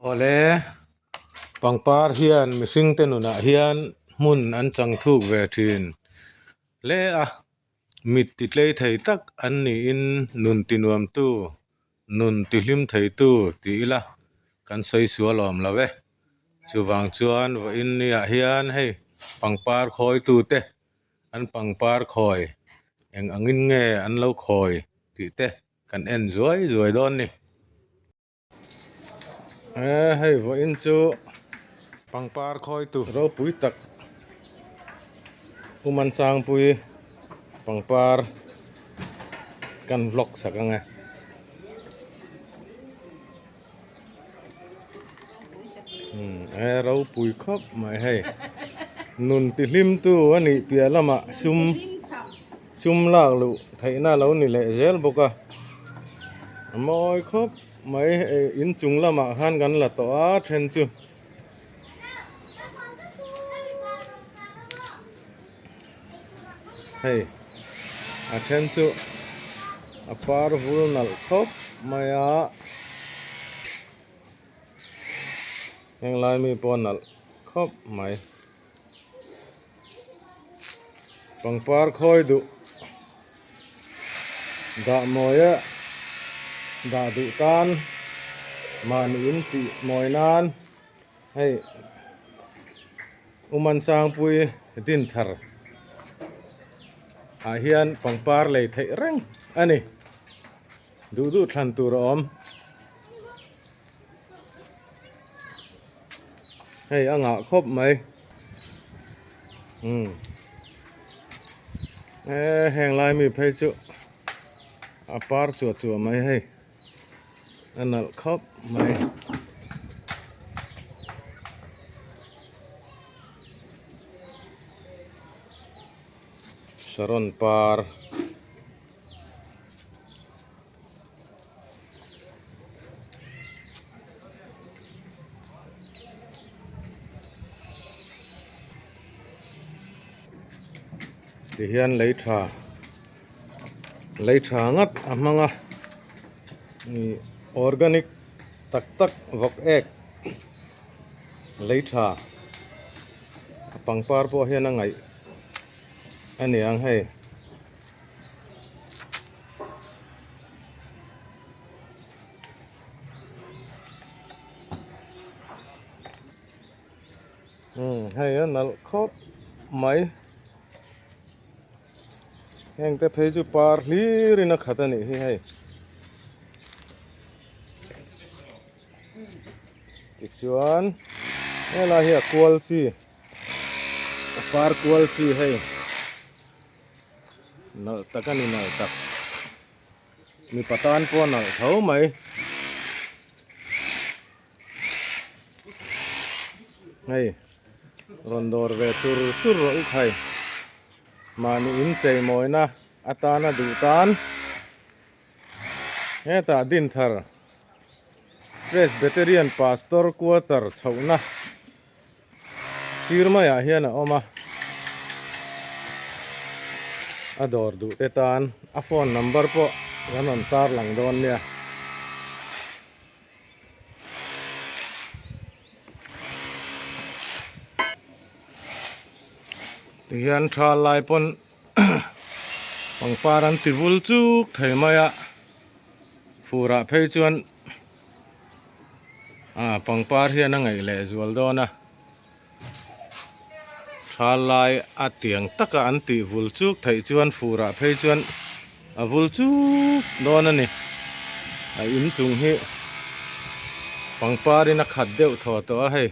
Awle, pangpar hian mihring te nunah hian hmun an chang thuk ve thin hle a, mit ti tlei thei tak an niin nun ti nuam tu, nun ti hlim thei tu ti ila kan sawi sual awm lo e. Chuvang chuan vawiin niah hian hei pangpar khawi tu te an pangpar khawi eng angin nge an lo khawi tih te kan en zuai zuai dawn ni. E hei vawiin chu pangpar khawitu ropui tak Puman Sangpui pangpar kan vlog sak ang e. E ropui khawp mai hei nun ti hlim tu a nih piah lamah sum sum lak luh theihna a lo ni leh zel bawk a a mawi khawp mai hei inchung lamah khan kan la tawh a then chu hei a then chu a par vul nalh khawp mai a heng lai mi pawh a nalh khawp mai pangpar khawi duh dah mawi a dah duh tan mahni in tih mawi nan hei Umansangpui Dinthar ah hian pangpar lei theih reng a ni duh duh thlan tur a awm hei a ngah khawp mai umm e heng lai mi phei chu a par chuah chuah mai hei. A nalh khawp mai. Saron par tihian lei tha. Lei tha ngat a hmang a ih organic tak tak vawk ek lei tha a pangpar pawh hian a ngaih a ni ang hei. Hei a nalh khawp mai. Heng te phei chu par hlir in a khat a nih hi hei. Tichuan helai hi a kual chi a par kual chi hei nalh tak a ni nalh tak mipa tan pawh a nalh tho mai. Hei rawn dawr ve chur chur rawh u khai mahni in chei mawina atana duh tan hetah Dinthar Presbyterian Pastor Quarter chhohna sir maiah hian a awm a a dawr duh te tan a phone number pawh kan rawn tarlang dawn nia. Tihian tha lai pawn pangpar an ti vul chuk thei mai a furah phei chuan ah pangpar hian a ngaih leh zual dawn a tha lai a tiang taka an tih vul chuk theih chuan furah phei chuan a vul chuk dawn a ni a inchung hi pangpar in a khat deuh thaw tawh a hei.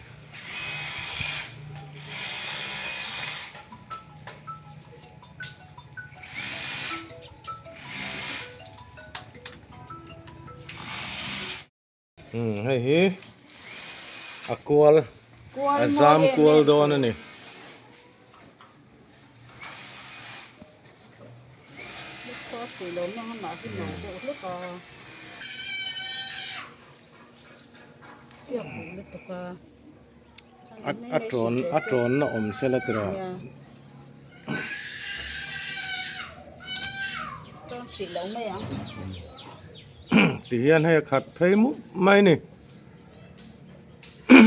Umm hei hi a kual a zam kual dawn a ni. A tawn a tawnna awm sela tiraw. Tihian hei a khat phei mup mai a ni. Umm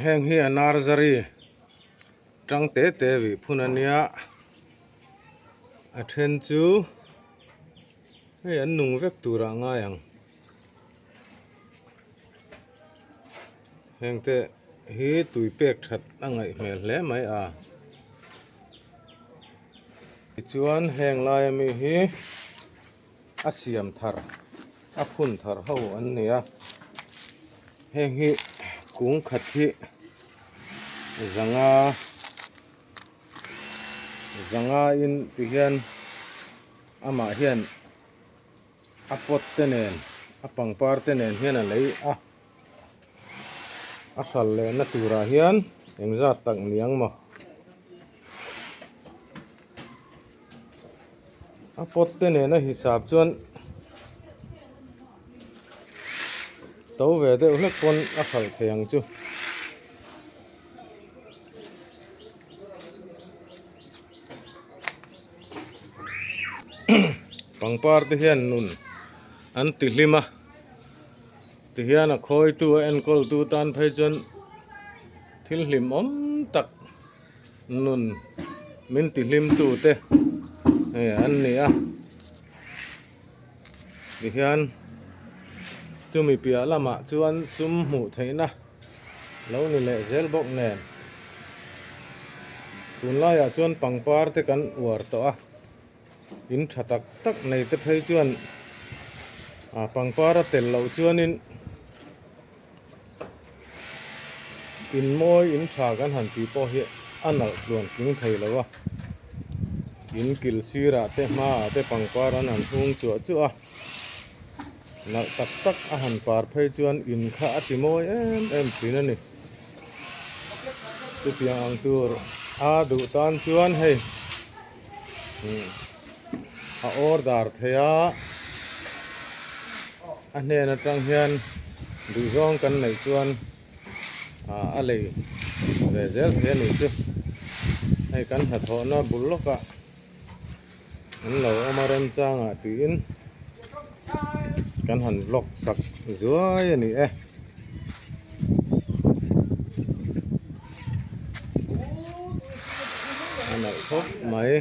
heng hi a nursery tang te te vih phun a nia a then chu hei an nung vek turah a ngai ang heng te hi tui pek that a ngaih hmel hle mai a tichuan heng laia mi hi. a siam thar a phun thar ho an ni a heng hi kung khat hi zanga zanga in ti hian amah hian a pot te nen a pangpar te nen hian a lei a a hral leh na turah hian engzat tak ni ang maw. A pot te nena hisap chuan to ve deuh hlek pawn a khalh thei ang chu. Pangpar te hian nun an ti hlim a tihian a khawitu a enkawl tu tan phei chuan thil hlimawm tak. Nun min ti hlim tu te hei an ni a tihian chumi piah lamah chuan sum hmuh theihna lo ni leh zel bawk nen tunlaiah chuan pangpar te kan uar tawh a in tha tak tak nei te phei chuan ah pangpar a tel loh chuanin. In mawi in tha kan han tih pawh hi a nalh tluan tling thei lo a in kil sirah te hmaah te pangpar an han hung chuah chuah a nalh tak tak a han par phei chuan in kha a ti mawi em em thin a ni chutiang ang tur a duh tan chuan hei a order thei a a hnen atang hian duhzawng kan neih chuan ah a lei ve zel thei a nih chu hei kan hnathawhna bul lawkah an lo awm a remchangah tiin kan han vlog sak zuai a ni e. A nalh khawp mai.